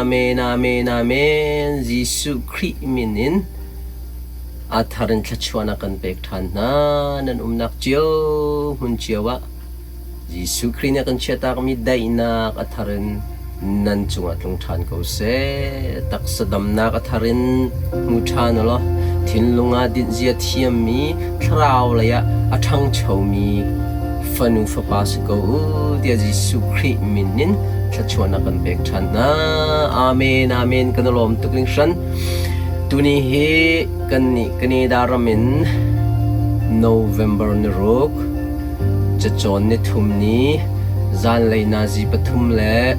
Amen, Amen, Amen. Jesuh Khrih min in a thar in thluachuahnak kan pek ṭhan hna. Nan umnak cio hmun cio ah Jesuh Khrih nih a kan chiahtakmi daihnak a thar in nan cungah tlung ṭhan ko seh. Taksa damnak a thar in hmu ṭhan u law thinlung ah dinhzia thiammi thlarau lei ah a ṭhangchomi fanu fapa si ko u tiah Jesuh Khrih min in thluachuahnak kan pek ṭhan hna. Amen, amen. Kan i lawm tuk hringhran. Tuni hi kannih Canada ram in November ni ruk Cacawn nithum ni zanlei nazi pathum le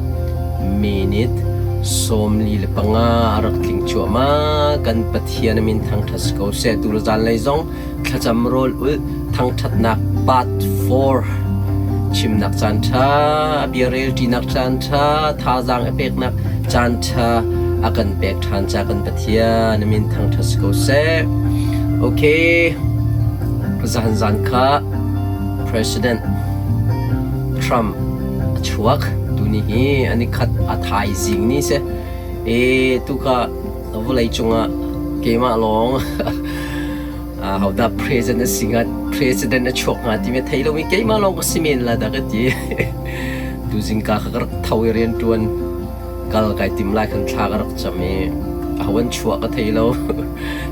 minute 45 a rak tling cuahmah. Kan Pathian a min thangṭhat si ko seh. Tu zanlei zong thlacam rawl ulh thangṭhatnak part 4 chimnak caan ṭha, bia relṭinak caan ṭha, thazaang i peknak caan ṭha a kan pek ṭhan ca kan Pathian a min thangṭhat si ko seh. Okay. Zan zan kha President Trump a chuak. Tuni hi an i khat a thaizing ni si. E tu kha vawlei cungah keimah lawng hodah president a si hnga president a chuak hnga timi thei lomi keimah lawng ka si men la dah ka ti. Tuzing ka kha ka rak tho i rianṭuan kal kai tim lai khan thla ka rak cam i aho an chuah ka thei lo.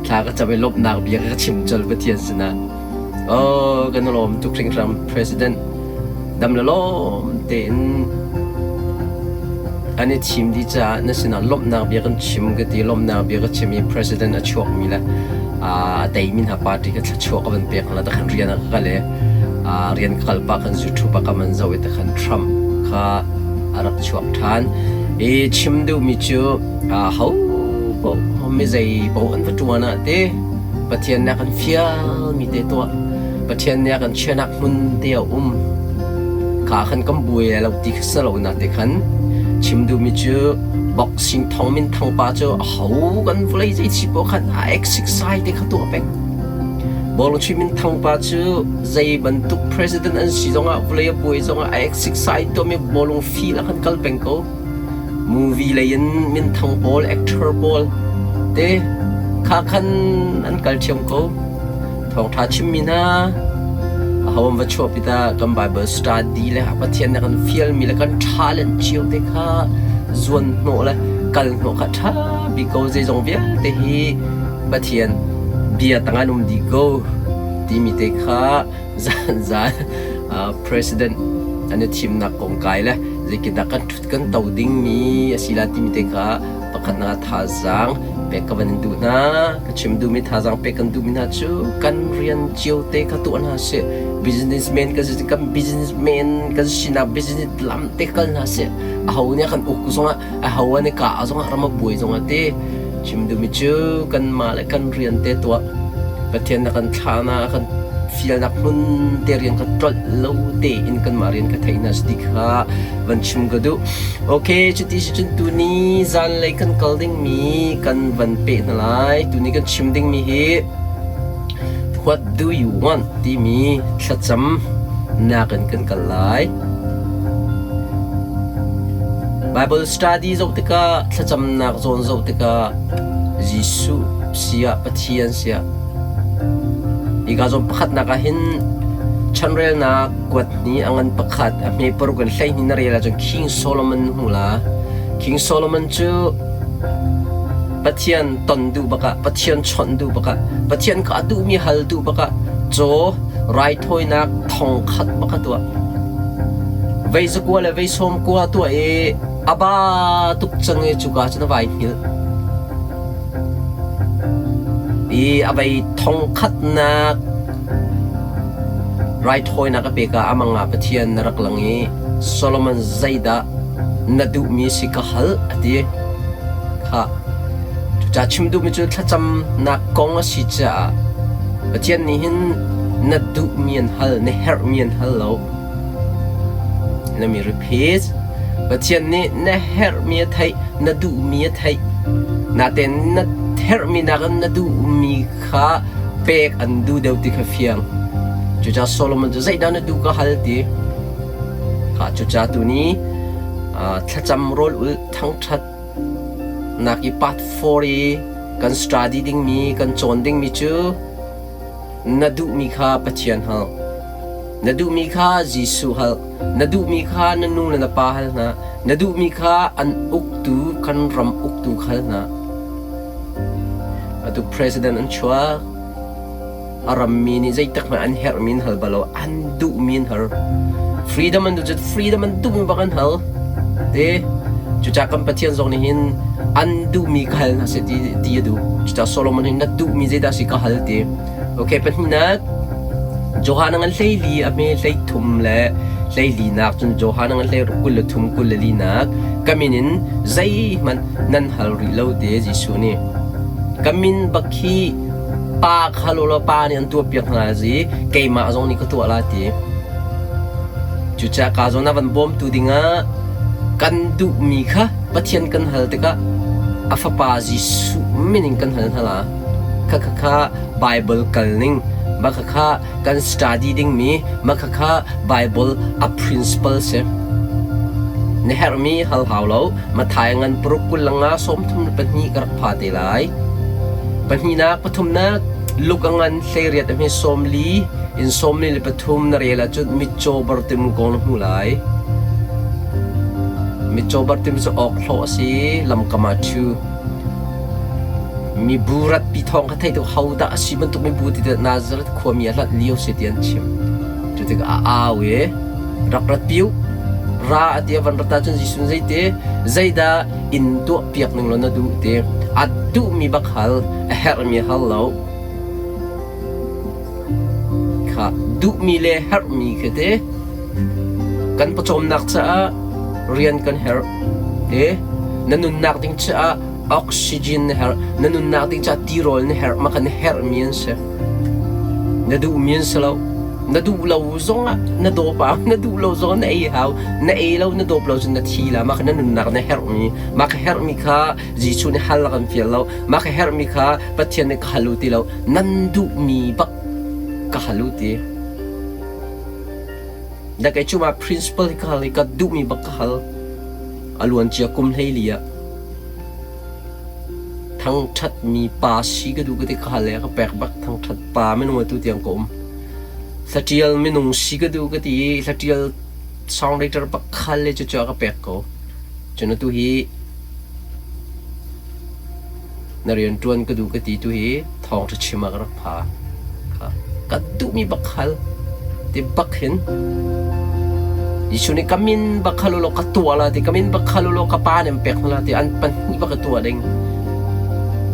Thla ka cam i lawmhnak bia ka chim colh Pathian sinah. Oh, kan i lawm tuk hringhran President. Dam le lawm tein an i thim dih caah na sinah lawmhnak bia kan chim ka ti. Lawmhnak bia ka chim i President a chuakmi le a teimi hna party ka thluachuah ka van pek hna takhan rian ah ka kal i rian ka kal pah khan YouTube ah ka man zoh i takhan Trump kha a rak chuak ṭhan. I chim duhmi cu ho paoh mi zei paoh an va ṭuan ah ti Pathian nih a kan fialmi te tuah Pathian nih a kan chiahnak hmun te a um kha khan kan buai lai lo ti kha si lo na ti khan chim duhmi cu boxing thong min thang pa cu aho kan vawlei zei chi paoh khan a exercise te kha tuah peng Bawlungchuih min thang pa cu zei bantuk president an si zongah vawlei a buai zongah a exercise tuahmi bawlung feel ah khan kal peng ko Movie lei in minthang pawl, actor pawl te kha khan an kal ṭhiam ko. Thawngṭha chimmi hna aho an va chuahpi dah kan Bible study le Pathian nih a kan fialmi le kan talent cio te kha zuan hnawh le kal hnawh kha ṭha bik ko. Zeizong vialte hi Pathian bia tang an um dih ko timi te kha zan president an i thimnak kong kai le zeitindah kan ṭhut kan to dingmi a si la timi te kha pakhatnak thazaang pek ka van in duh hna. Ka chim duhmi thazaang pek kan duhmi hna cu kan rian cio te kha tuah hna sih. Businessman kan si kan businessman kan sinak business lam te kal hna sih. Aho nih a kan uk zongah aho an i kah zongah ram a buai zongah ti chim duhmi cu kanmah le kan rian te tuah Pathian na kan thlah na kan fialnak hmun te rian ka ṭolh lo tein kanmah rian ka theih hna si kha van chim ka duh. Okay, cuti si cun tuni zanlei kan kal dingmi kan van peh hna lai. Tuni kan chim dingmi hi What do you want timi thlacam nakin kan kal lai. Bible study zoh tikah thlacamnak zawn zoh tikah Jesuh siah Pathian siah hika zawn pakhatnak ah hin chanrelnak kuat ni a ngan pakhat a hme paruk in 12 na rel ahcun King Solomon hmu la. King Solomon cu Pathian ton duh bakah Pathian chawnh duh bakah Pathian kha a duhmi hal duh bakah caw raithawinak thong khat bak a tuah. Vei zakua le vei sawm kua tuah i a ba tuk cang i cuka cun a vai hngilh. I a vei thong khatnak raithawinak a pek ah a mang ah Pathian na rak lang i Solomon zeidah na duhmi si ka hal a ti. Khah. Cucaah chim duhmi cu thlacamnak kong a si caah Pathian nih hin na duhmi an hal, na herhmi an hal lo. Let me repeat. Pathian nih na herhmi a theih, na duhmi a theih. Natein na herhmi nakin na duhmi kha pek an duh deuh ti kha fiang. Cucaah Solomon cu zeidah na duh ka hal ti. Kha cucaah tuni thlacam rawl ulh thangṭhat. Pakhatnak i part 4 i kan study dingmi, kan cawn dingmi cu na duhmi kha Pathian hal. Na duhmi kha Jesuh hal. Na duhmi kha na nu le na pa hal hna. Na duhmi kha an uktu, kan ram uktu hal hna. Atu president an chuak. A rammi nih zeitik hmanh an herhmi an hal bal lo. An duhmi an hal. Freedom an duh cu freedom an duhmi bak an hal. Te cucaah kan Pathian zong nih hin an duhmi ka hal hna seh ti, ti a duh. Cucaah Solomon hin na duhmi zeidah si ka hal ti. Okay, pahnihnak Johan a ngan 14 a hme 13 le 14nak cun Johan a ngan 23 24nak ka min in zeihmanh nan hal rih lo te Jesuh nih. Ka min bak hi pa kha lo law pa nih an tuahpiak hna zi keimah zong nih ka tuah la ti. Cucaah ka zawn a van bawmtu dingah kan duhmi kha Pathian kan hal tikah a fapa Jesuh min in kan hal hna la. Khakha Bible kal ning mah khakha kan study dingmi mah khakha Bible a principle si. Na herhmi hal hau lo Mathai ngan paruk 25 32 ka rak pha te lai. Pahnihnak pathumnak Luke a ngan 18 a hme 40 in 43 na rel ahcun mitcaw bartim kong na hmu lai. Mitcaw bartim cu awkhlawh a si lamkam ah ṭhu. Mibu ratpi thawng kha theih tuk hodah a si bantuk mibu ti tiah Nazareth khuami a hlanh lio si ti an chim. Cu tikah a au i rak ratpi u. Ra a ti a van rat ahcun Jesuh nih zeiti zeidah in tuahpiak ning law na duh ti a duhmi bak hal a herhmi hal lo. Kha duhmi le herhmi khi te kan pawcawmnak caah rian kan herh te na nunnak ding caah oxygen na herh na nunnak ding caah tirawl na herh mah kha na herhmi an si na duhmi an si lo na duh lo zongah na dawp hau na duh lo zongah na ei hau na ei lo na dawp lo cun na thi la mah kha na nunnak na herhmi mah kha herhmi kha Jesuh nih hal a kan fial lo mah kha herhmi kha Pathian nih ka hal u ti lo nan duhmi bak ka hal u ti da kei cu ma principle hi ka hal i ka duhmi bak ka hal a luan cia kum 14 ah thangṭhatmi pa si ka duh ka ti ka hal i ka pek bak thangṭhat pa minung atu tiang ka um hlatial minung si ka duh ka ti i hlatial songwriter bak khal le cucu a ka pek ko cun atu hi Na rianṭuan ka duh ka ti tu hi thawngṭha chim ah ka rak pha. Ka duhmi bak hal ti bak hin Jesuh nih ka min bak hal ulaw ka tuah la ti ka min bak hal ulaw ka pa nih an pek hna la ti an pahnih bak ka tuah ding.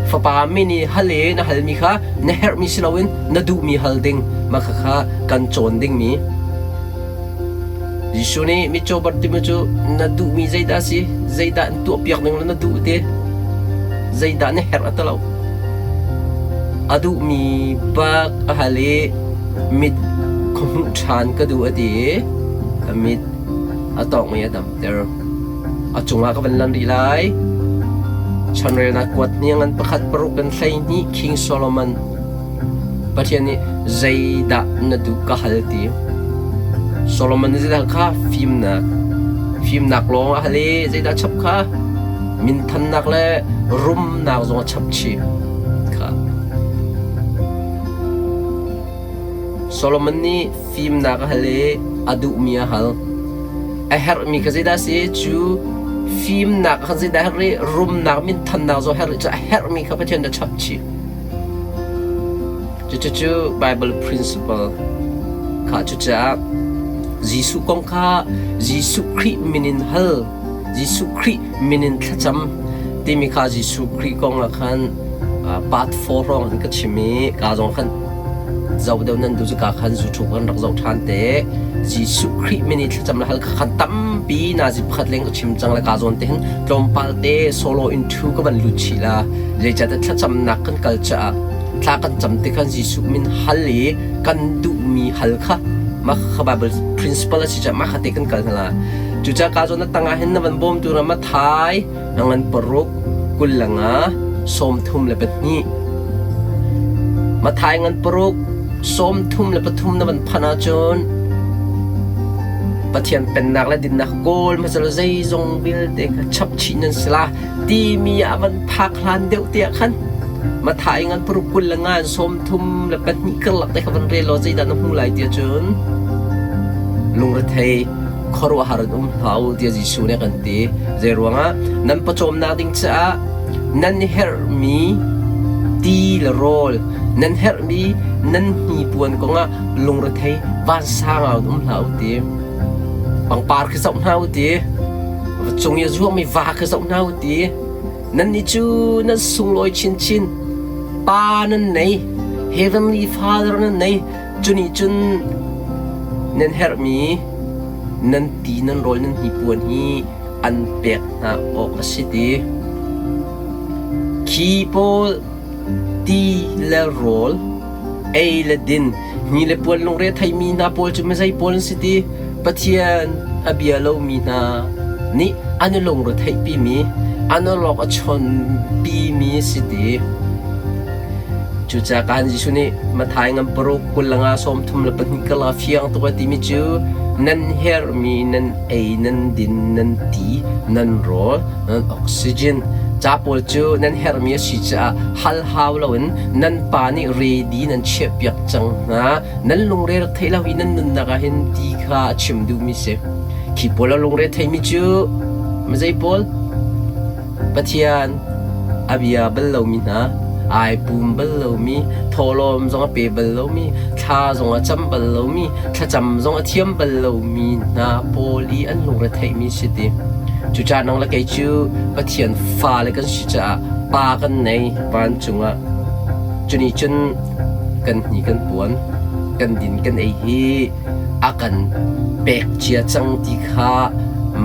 Fapa min i hal i na halmi kha na herhmi si loin na duhmi hal ding mah khakha kan cawn dingmi Jesuh nih mitcaw Bartimaeus cu na duhmi zeidah a si? Zeidah an tuahpiak ning na duh ti? Zeidah na herh a ti lo. A duhmi bak a hal i mit khuahmuh ṭhan ka duh a ti i a mit a tawngh i a damter. A cungah ka van lan rih lai. Chanrelnak kuat hniang an pakhat paruk in 12 King Solomon Pathian nih zeidah na duh ka hal ti. Solomon nih zeidah kha fimnak fimnak lawng a hal i zeidah chap kha minthannak le rumnak zong a chap chih kha. Solomon nih fimnak a hal i a duhmi a hal. A herhmi kha zeidah a si? Cu fimnak kha zeidah a herh i rumnak minthannak zong a herh i cu a herhmi kha Pathian nih a chap chih. Cucu Bible principle kha cucaah Jesuh kong kha Jesuh Khrih min in hal, Jesuh Khrih min in thlacam timi kha Jesuh Khrih kong ah khan part 4 hrawng in ka chim i ka zong khan zoh deuh nan duh cu ka khan YouTube kan rak zoh ṭhan te. Jesuh Khrih min i thlacam le hal kha khan tampi nazi pakhat leng ka chim cang le ka zawn te hin tlawmpal te solo in thu ka van lut chih la. Zeicahtiah thlacamnak kan kal caah thla kan cam ti khan Jesuh min hal i kan duhmi hal kha mah kha Bible principle a si caah mah kha te kan kal hna la. Cucaah ka zawn na tangah hin na van bawmtu na Mathai na ngan paruk 25 32 Mathai ngan paruk 33 na van phanh ahcun. Pathian pennak le dinnak kawl hmasa law zeizong vialte kha chap chih nan si la timi ah van phak hlan deuh te ah khan Matthai ngan paruk 20 le nga 32 karlak te kha van rel law zeidah na hmu lai tiah cun lungrethei khuaruahhar in um hlah u tiah Jesuh nih a kan ti. Zei ruangah nan pawcawmnak ding caah nan herhmi ti le rawl nan herhmi nan hnipuan kongah lungrethei vansang ah um hlah u ti. Pangpar khi zoh hna u ti. Va cung i a zuangmi va khi zoh hna u ti. Nannih cu nan sunglawi chinchin. Pa nan nei, Heavenly Father nan nei. Cu nih cun nan herhmi nan ti nan rawl nan hnipuan hi an pek hna awk a si ti. Khi pawl ti le rawl, ei le din, hni le puan lungre theimi hna pawl cu mizei pawl an si ti? Pathian a bia lomi hna nih an i lungre theihpimi, an awlok a chawnpimi a si ti. Cucaah kan Jesuh nih Matthai ngan paruk 25 32 kala fiang tuk a timi cu nan herhmi nan ei nan din nan ti nan rawl nan oxygen ca pawl cu nan herhmi a si caah hal hau loin nan pa nih ready nan chiahpiak cang hna nan lungre rak theih lo i nan nunnak ah hin ti kha a chim duhmi si khi pawl a lungre theimi cu zei pawl Pathian a bia bal lomi hna, ai pum bal lomi, thawhlawm zong a pe bal lomi, thla zong a cam bal lomi, thlacam zong a thiam bal lomi hna pawl i an lungre theihmi si ti. Cucaah nang le kei cu Pathian fale kan si caah pa kan nei vancung ah. Cunih cun kan hni kan puan, kan din kan ei hi a kan pek cia cang ti kha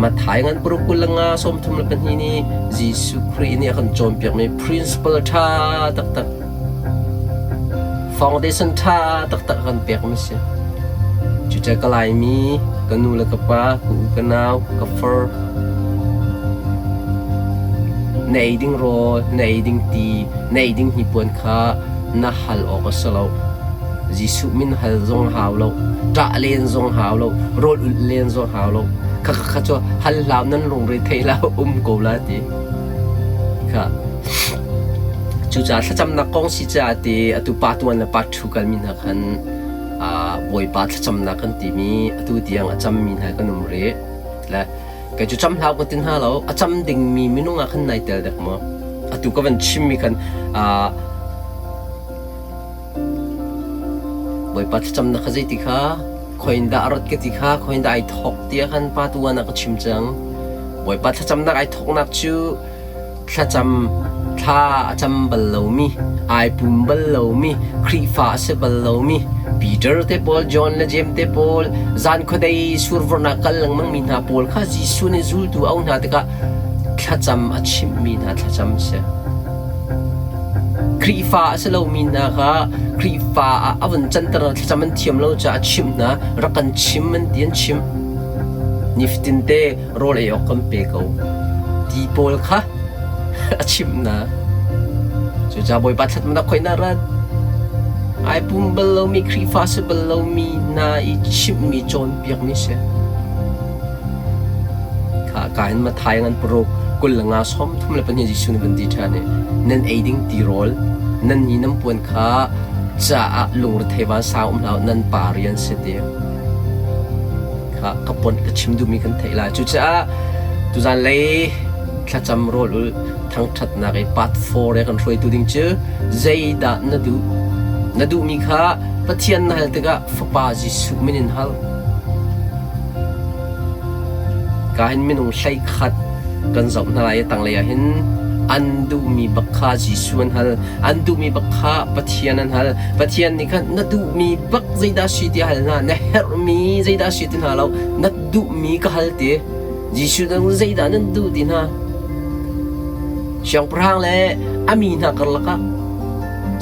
Matthai ngan paruk 25 32 nih Jesuh Khrih nih a kan cawnpiakmi principle ṭha taktak foundation ṭha taktak a kan pekmi si. Cucaah ka Laimi, ka nu le ka pa, ka u ka nau, ka far, na ei ding rawl, na ei ding ti, na ei ding hnipuan kha na hal awk a si lo. Jesuh min hal zong hau lo, ṭah len zong hau lo, rawl ulh len zong hau lo. Kha kha cu hal hlau nan lungre thei la um ko la ti. Kha cucaah thlacamnak kong si caah ti atu pa tuan le pa ṭhu kalmi hna khan Bawipa thlacamnak kan timi atu tiang a cammi hna kan um rih. Le kei cu cam hlau ka ti hna lo, a cam dingmi minung ah khan nai tel dek maw? Atu ka van chimmi khan Bawipa thlacamnak kha zeiti kha khoin dah a rat ka ti kha khoin dah ai thawk tiah khan pa tuan ah ka chim cang. Bawipa thlacamnak ai thawknak cu thlacam thla a cam bal lomi, ai pum bal lomi, Khrihfa a si bal lomi, Peter te pawl, John le Jeim te pawl, zan khuadei survornak kal lengmang mi hna pawl kha Jesuh nih zultu a auh hna tikah thlacam a chimhmi hna thlacam a si. Khrihfa a si lomi hna kha Khrihfa ah a vun canter hna, thlacam an thiam lo caah a chimh hna, rak kan chim an ti an chimh. Nifatin te rawl ei awk kan pe ko ti pawl kha a chimh hna. Cucaah Bawipa thlatnak khoi na rat. Ai pum bal lomi Khrihfa si bal lomi hna i chimhmi cawnpiakmi si. Kha ka in Matthai ngan paruk 25 32 Jesuh nih van ti ṭhan i nan ei ding tirawl nan ni nan puan kha caah lungrethei vansang um hlah u nan pa rian si ti kha ka pon ka chim duhmi kan theih lai. Cucaah tuzan lei thlacam rawl ulh thangṭhatnak i part 4 i kan hruaitu ding cu zeidah na duh? Na duhmi kha Pathian na hal tikah Fapa Jesuh min in hal. Ka hin minung 11 kan zoh hna lai i tanglei ah hin an duhmi bak kha Jesuh an hal. An duhmi bak kha Pathian an hal. Pathian nih khan na duhmi bak zeidah si ti a hal hna. Na herhmi zeidah si ti hna lo. Na duhmi ka hal ti. Jesuh nih zeidah nan duh ti hna. Siangpahrang le a mi hna karlak ah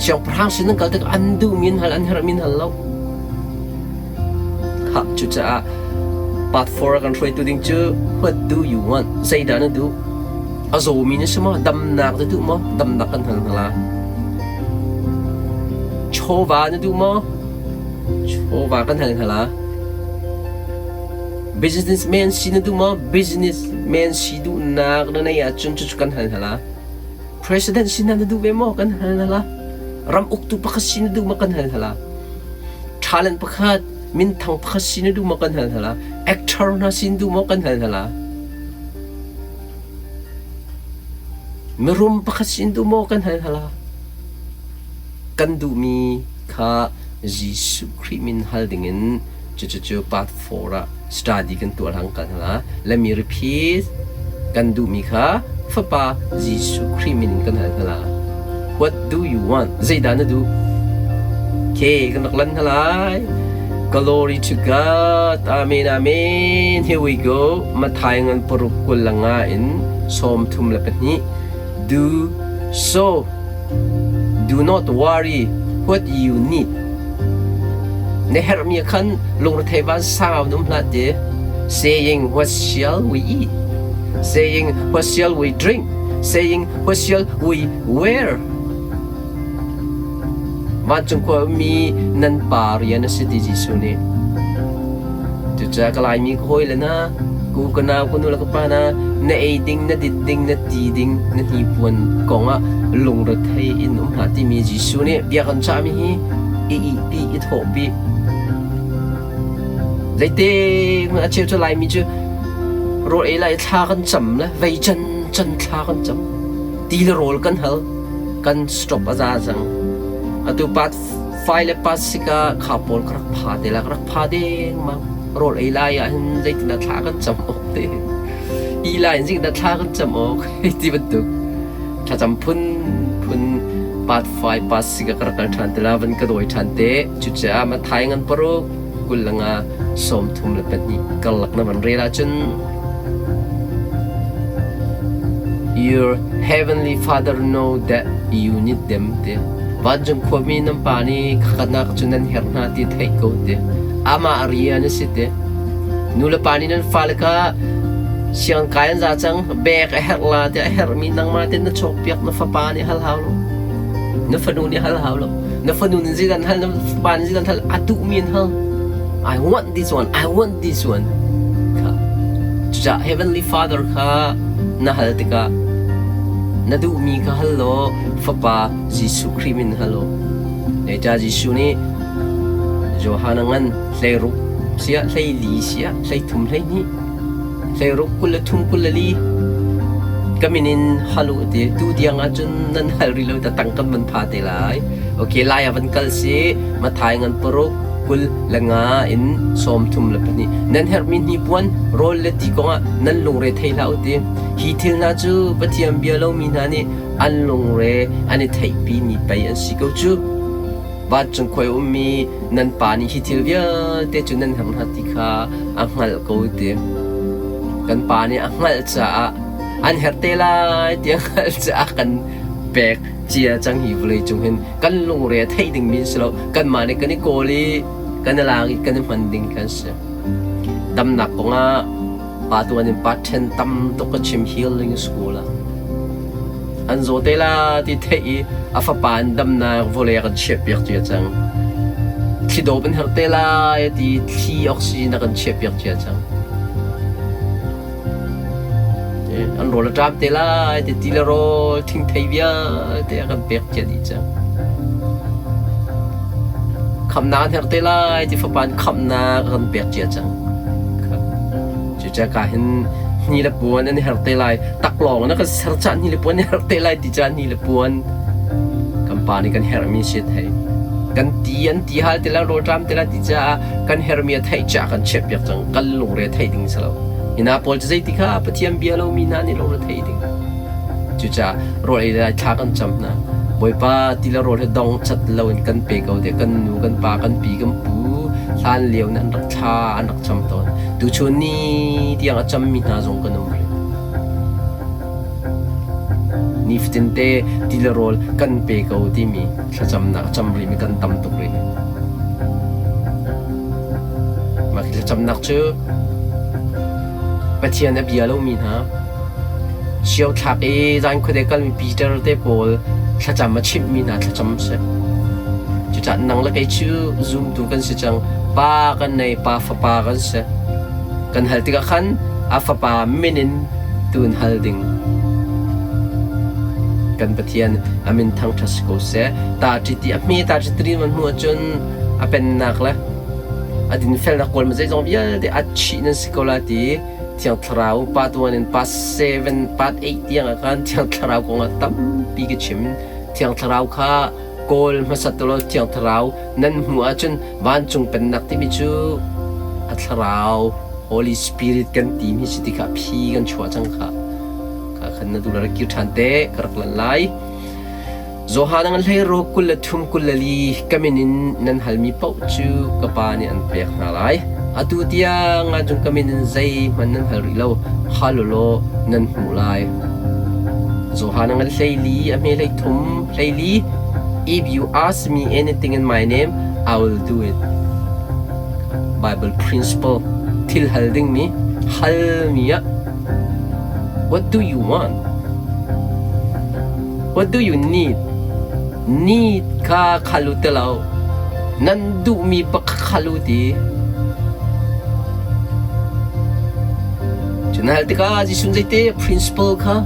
siangpahrang sin an kal tikah an duhmi an hal, an herhmi an hal lo. Khah, cucaah part 4 a kan hruaitu ding cu what do you want? Zeidah na duh? A zawmi na si maw? Damnak na duh maw? Damnak kan hal hna la. Chawva na duh maw? Chawva kan hal hna la. Businessman si na duh maw? Businessman si duhnak na neih ahcun cucu kan hal hna la. President si na duh ve maw? Kan hal hna la. Ram uktu pakhat si na duh maw? Kan hal hna la. Talent pakhat, minthang pakhat si na duh maw? Kan hal hna la. Actor hna si na duh maw? Kan hal hna la. Mirum pakhat si na duh maw? Kan hal hna la. Kan duhmi kha Jesuh Khrih min hal dingin cucucu part 4 ah study kan tuah hlang kan hal. Let me repeat. Kan duhmi kha Fapa Jesuh Khrih min in kan hal hna. What do you want? Zeidah na duh? Okay, kan rak lan hna lai. Glory to God. Amen, amen. Here we go. Matthai ngan paruk 25 in 32. Do so. Do not worry what you need. Na herhmi khan lungrethei vansang in um hlah ti. Saying what shall we eat? Saying what shall we drink? Saying what shall we wear? Vancung khua ummi nan pa rian a si ti Jesuh nih. Cucaah ka Laimi ka hawile hna, ku ka nau ka nu le ka pa hna, na ei ding, na dit ding, na ti ding, na hnipuan kongah lungrethei in um hlah timi Jesuh nih bia kan cahmi hi i ihpi, i thawhpi. Zeite hmanh a cheu cu Laimi cu rawl ei lai thla kan cam le vei can can thla kan cam. Ti le rawl kan hal, kan stop a za cang. Atu part Fai le pasika kha pawl ka rak pha te la, ka rak pha dengmang. Rawl ei lai ah hin zeitindah thla kan cam awk te. I lai in zeitindah thla kan cam awk ti bantuk. Thlacam phun phun part 5 pasika ka rak kal ṭhan te la, van ka dawi ṭhan te. Cucaah Matthai ngan paruk 25 32 karlak na van rel ahcun Your heavenly Father know that you need them ti. Vancung khuami nan pa nih khakatnak cu nan herh hna ti theih ko ti. Amah rian a si ti. Nu le pa nih nan fale kha siang kai an za cang, bek a herh la ti a herhmi nangmah te na cawkpiak na fapa nih hal hau lo. Na fanu nih hal hau lo. Na fanu nih zeidan hal, na fapa nih zeidan hal, a duhmi in hal. I want this one, I want this one. Kha. Cucaah Heavenly Father kha na hal tikah na duhmi kha hal law Fapa Jesuh Khrih min hal u. Zeicah Jesuh nih Johan a ngan 16 siah 14 siah 33 12 16 23 24 ka min in hal u ti tu tiang ahcun nan hal rih lo ta tang kan van pha te lai. Okay, lai ah van kal si Matthai ngan paruk 25 in 32. Nan herhmi hnipuan, rawl le ti kongah nan lungre thei hlah u ti. Hi thil hna cu Pathian bia lomi hna nih an lungre an i theihpimi pei an si ko cu. Vancung khua i ummi nan Pa nih hi thil vialte cu nan herh hna ti kha a hngalh ko ti. Kan Pa nih a hngalh caah an herh te lai ti a hngalh caah kan pek cia cang hi vawlei cung hin kan lungre a theih dingmi si lo kanmah nih kan i kawl i kan i lak i kan i hman ding kan si damnak kongah pa tuan in pa ṭhen tam tuk ka chim healing school ah an zaw te la ti theih i a fapa in damnak vawlei a kan chiahpiak cia cang thli dawp in herh te lai ti thli oxygen a kan chiahpiak cia cang An rawl a ṭam te lai ti ti le rawl thingthei vialte a kan pek cia dih cang. Khamnak an herh te lai ti fapa in khamnak a kan pek cia cang. Cucaah ka hin hni le puan an i herh te lai. Taklawng na kan ser cah hni le puan an herh te lai ti cah hni le puan kan pa nih kan herhmi si thei. Kan ti an ti hal te lai rawl ṭam te lai ti caah kan herhmi a theih cah kan chiahpiak cang. Kan lungre theih ding si lo. Hi hna pawl cu zeiti kha Pathian bia lomi hna nih lungre thei ding. Cucaah rawl ei lai thla kan cam hna. Bawipa ti le rawl hi dong cat loin kan pe ko tiah kan nu, kan pa, kan pi, kan pu hlan lio in an rak thla an rak cam tawn. Tuchun ni tiang a cammi hna zong kan um rih. Nifatin te ti le rawl kan pe ko timi thlacamnak cam rihmi kan tam tuk rih. Mah khi thlacamnak cu Pathian a bia lomi hna sio thlak i zan khuate kalmi Peter te pawl thlacam a chimhmi hna thlacam a si. Cucaah nang le kei cu zumtu kan si cang. Pa kan nei, pa fapa kan si. Kan hal tikah khan a Fapa min in tun hal ding. Kan Pathian a min thangṭhat si ko seh. Ta ṭi ti a hme ta ṭi tiri man hmu ahcun a pennak le a dinfelnak kawl ma zeizong vialte a chih nan si ko la ti Thiang Thlarau part 1 in part 7 part 8 tiang ah khan Thiang Thlarau kong ah tampi ka chim. Thiang Thlarau kha kawl hmasat law Thiang Thlarau nan hmuh ahcun vancung pennak timi cu a thlarau Holy Spirit kan timi si ti kha phi kan chuah cang kha. Kha khan na duh rak kir ṭhan te ka rak lan lai. Johan ngan hlei ro 23 24 ka min in nan halmi paoh cu ka pa nih an pek hna lai. Atu tiang ah cun ka min in zeihmanh nan hal rih lo, hal u law nan hmuh lai. Johan ngan hlei li a hme hlei thum hlei li If you ask me anything in my name, I will do it. Bible principle thil hal dingmi halmi ah What do you want? What do you need? Need kha khal u ti lo. Nan duhmi pakhat khal u ti. Cu na hal tikah Jesuh zeite principle kha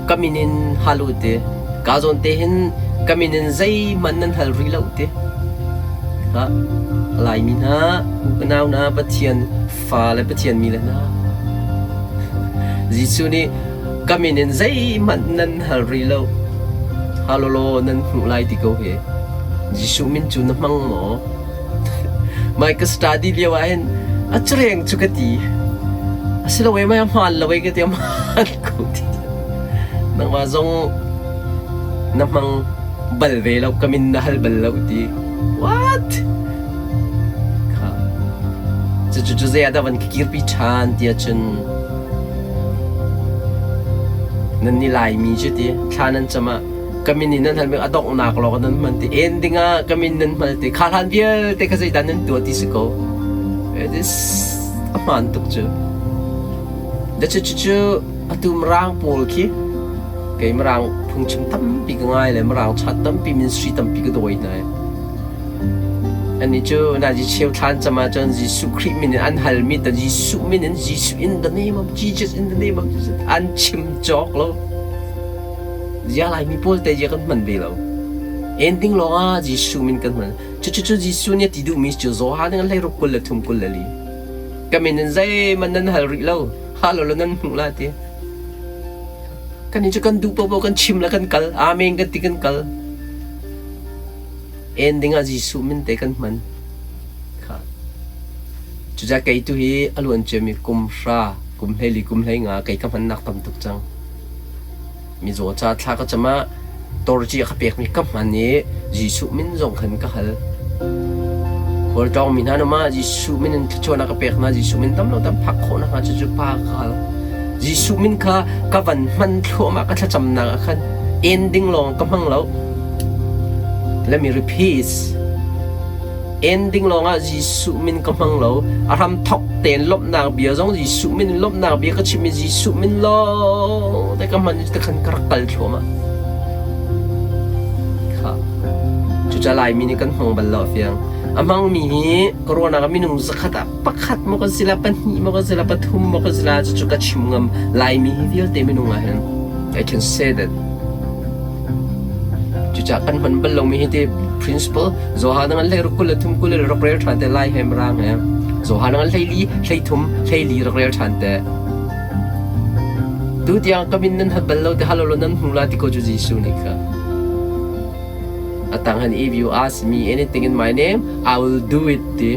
ka min in hal u ti. Ka zawn te hin ka min in zeihmanh nan hal rih lo ti. Kha Laimi hna, u ka nau hna, Pathian fa le Pathian mi le hna. Jesuh nih ka min in zeihmanh nan hal rih lo. Hal law nan hmuh lai ti ko hi. Jesuh min cu na hmang maw? Mai ka study lio ah hin a cureng cu ka ti. Asilo e mai a hmaan lo e ka ti a hmaan ko ti. Nangmah zong na hmang bal ve lo ka min na hal bal lo ti. What? Kha. Cucu cu zei ah dah van ka kirpi ṭhan ti ahcun nan ni Laimi cu ti thla nan cam ah ka min in nan hal a donghnak lawng nan hman ti ending ah ka min nan hmal ti kha hlan vialte kha zeidah nan tuah ti si ko. It is a hmaan tuk cu. Da cu cu atu Mirang pawl khi kei Mirang phungchim tampi ka ngai le Mirang chat tampi ministry tampi ka dawi hna. Annih cu nazi cheu thlan cam ahcun Jesuh Khrih min in an halmi ta Jesuh min in Jesuh in the name of Jesus in the name of Jesus an chim cawk lo. Zia Laimi pawl te zia kan hman ve lo. Ending lawng ah Jesuh min kan hman. Cucu cu Jesuh nih a ti duhmi cu Johan nih hleiruk 23 24. Ka min in zeihmanh nan hal rih lo. Hal law nan hmuh la ti. Kan cu kan duh paohpaoh kan chim le kan kal. Amen kan ti kan kal. Ending ah Jesuh min te kan hman. Kha. Cucaah kei tu hi a luan ciami kum hra, kum hleili, kum hlei nga kei ka hmannak tam tuk cang. Mizaw ca thla ka cam ah torci a ka pekmi ka hman i Jesuh min zong khan ka hal. Khualtlawngmi hna nu ma Jesuh min in thluachuahnak ka pek hna, Jesuh min tam lo tam phak khawh nakhnga cucu pa ka hal. Jesuh min kha ka van hman thluahmah ka thlacamnak ah khan ending lawng ka hmang lo. Let me repeat. Ending lawngah Jesuh min ka hmang lo. A hram thok tein lawmhnak bia zong Jesuh min in lawmhnak bia ka chim i Jesuh min lawng te ka hman i khan ka rak kal thluahmah. Kha. Cucaah Laimi nih kan hmang bal lo a fiang. A hmangmi hi ka ruahnak ah minung zakhat ah pakhat maw kan si la, pahnih maw kan si la, pathum maw kan si la, cucu ka chim ngam. Laimi hi vialte minung ah hin I can say that Cucaah kan hman bal lomi hi ti principle Johan ngan hlei ruk 23 kul le rak rel ṭhan te lai he mirang he Johan ngan hlei li hlei thum hlei li rak rel ṭhan te tu tiang ka min nan hat bal lo te halo lo nan hmu la ti ko cu Jesuh nih kha atang han if you ask me anything in my name I will do it ti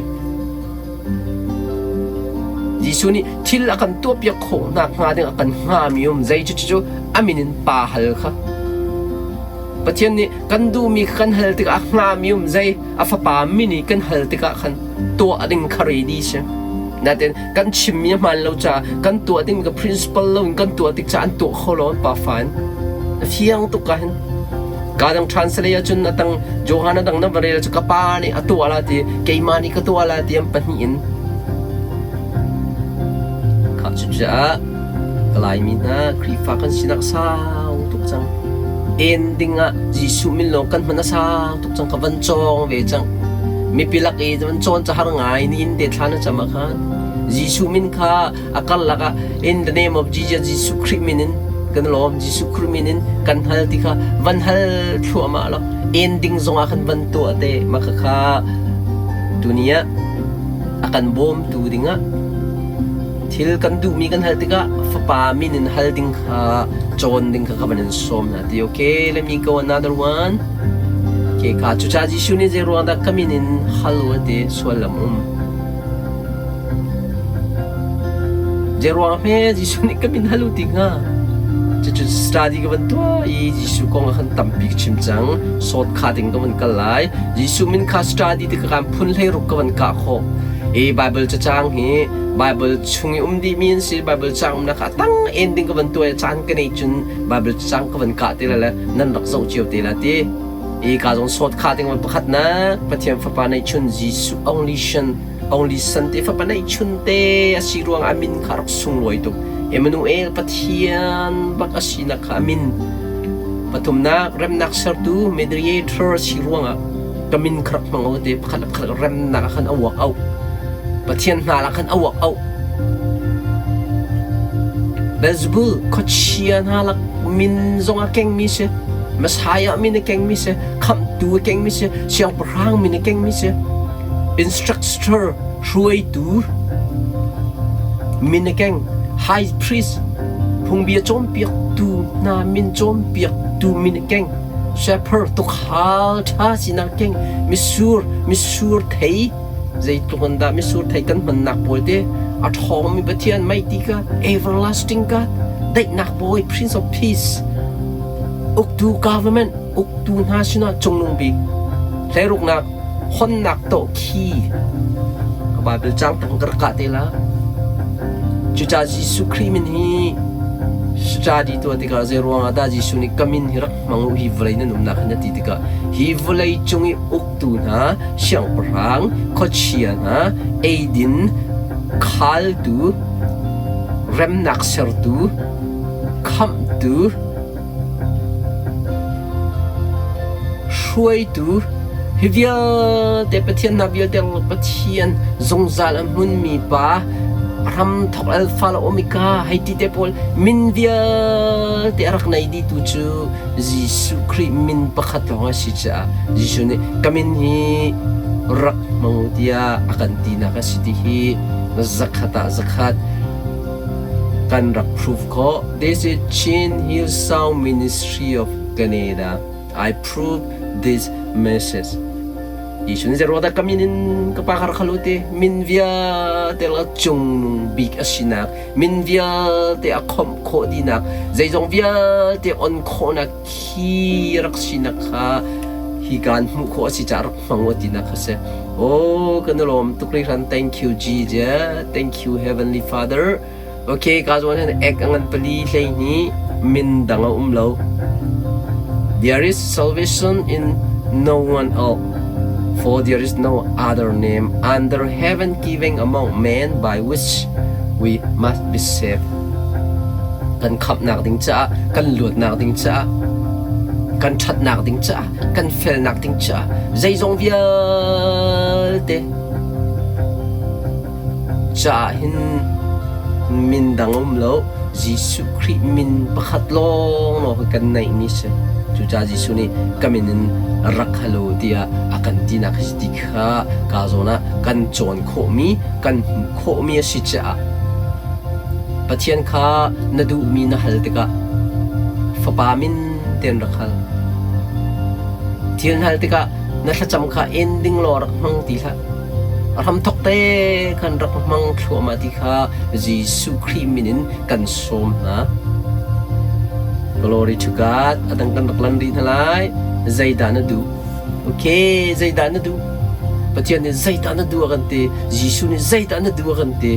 Jesuh nih thil a kan tuahpiak khawh nakhnga ding a kan hngami um zei cu cu a min in pa hal kha Pathian nih kan duhmi kha kan hal tikah a hngami um zei a fapa min i kan hal tikah khan tuah ding kha ready si natin kan chimmi a hmaan lo caah kan tuah ding ka principle lo in kan tuah tik caah an tuah kho lo an pafa in a fiang tuk ka hin ka dang translate ahcun a tang Johan a dang na va rel cu ka pa nih a tuah la ti keimah nih ka tuah la ti an pahnih in kha cucaah ka Laimi hna Khrihfa kan sinak sau tuk cang ending ah Jesuh min lawng kan hman a sau tuk cang ka van cawng ve cang mipi lak i van cawn ca har ngai ni in te thla na cam ah khan. Jesuh min kha a karlak ah in the name of Jesus Jesuh Khrih min in kan lawm Jesuh Khrih min in kan hal ti kha van hal thluahmah law ending zong ah khan van tuah te mah kha tuni ah a kan bawmtu dingah thil kan duhmi kan hal tikah fapa min in hal ding kha cawn ding kha ka van in sawm hna ti okay let me go another one okay kha cucaah Jesuh nih zei ruang dah ka min in hal u ti suallam um Zei ruang hme Jesuh nih ka min hal u ti hnga? Cucu study ka van tuah i Jesuh kong ah khan tampi ka chim cang. Sawt kha ding ka van kal lai. Jesuh min kha study ti ka kan phun 16 ka van kah khawh. I Bible cacang hi Bible chung i um dihmi an si. Bible cang umnak kha tang ending ka van tuah i caan ka nei cun Bible cacang ka van kah te la le nan rak zoh cio te la ti. I ka zong sawt kha ding pakhatnak Pathian Fapa neihchun Jesuh only son only son te Fapa neihchun te a si ruang ah min kha rak sunglawi tuk. Emmanuel Pathian bak a sinak kha a min. Pathumnak remnak sertu mediator a si ruangah ka min kha rak hmang o te pakhat le pakhat remnak ah khan a uak au. Pathian hna lah khan a uak au. Beelzebul khuachia hna lak min zong a kengmi si. Messiah min a kengmi si, khamhtu a kengmi si, siangpahrang min a kengmi si, instructor hruaitu min a keng, high priest phungbia cawnpiaktu hna min cawnpiaktu min a keng, shepherd tukhal ṭha sinak keng, misur misur thei Zeitluk in dah mitsur thei kan hmannak pawl te a ṭhawngmi Pathian mighty God, everlasting God, daihnak bawi, Prince of Peace, uktu government, uktu hna sinah cungnung bik, hleiruknak, honnak tawh khi Bible cang tang ka rak kah te la. Cucaah Jesuh Khrih min hi study tuah tikah zei ruangah dah Jesuh nih ka min hi rak hmang u hi vawlei nan umnak hin a ti tikah hi vawlei cung i uktu hna siangpahrang khuachia hna eidin khaltu remnak sertu khamhtu hruaitu hi vialte Pathian hna vialte Pathian zungzal a hmunmi pa hramthok alpha le omega hei ti te pawl min vialte a rak nei dihtu cu Jesuh Khrih min pakhat lawng a si caah Jesuh nih ka min hi rak hmang tiah a kan tinak a si ti hi zakhat ah zakhat kan rak prove khawh. This is Chin Hill Sound Ministry of Canada. I prove this message. Jesuh nih zeiruang dah ka min in ka pa kha rak hal u ti min vialte la cungnung bik a sinak min vialte a khomh khawh dihnak zeizong vialte on khawhnak khi rak sinak kha hi kaan hmuh khawh a si caah rak hmang u tinak kha si. Oh, kan i lawm tuk hringhran. Thank you Jesus. Thank you Heavenly Father. Okay, ka zawn hin ek a ngan pali 12 min dang a um lo. There is salvation in no one else, for there is no other name under heaven given among men by which we must be saved. Kan khamhnak ding caah, kan luatnak ding caah, kan ṭhatnak ding caah, kan felnak ding caah, zeizong vialte Caah hin min dang a um lo. Jesuh Khrih min pakhat lawnglawng hi kan neihmi si. Cucaah Jesuh nih ka min in rak hal u tiah a kan tinak hi ti kha kaa zawn ah kan cawn khawhmi, kan hmuh khawhmi a si caah Pathian kha na duhmi na hal tikah Fapa min tein rak hal. Thil na hal tikah na thlacam kha en ding law rak hmang ti hlah. A hramthawk te khan rak hmang thluahmah ti kha Jesuh Khrih min in kan sawm hna. Glory to God. A dang kan rak lan rih hna lai. Zeidah na duh? Okay, zeidah na duh? Pathian nih zeidah na duh a kan ti? Jesuh nih zeidah na duh a kan ti?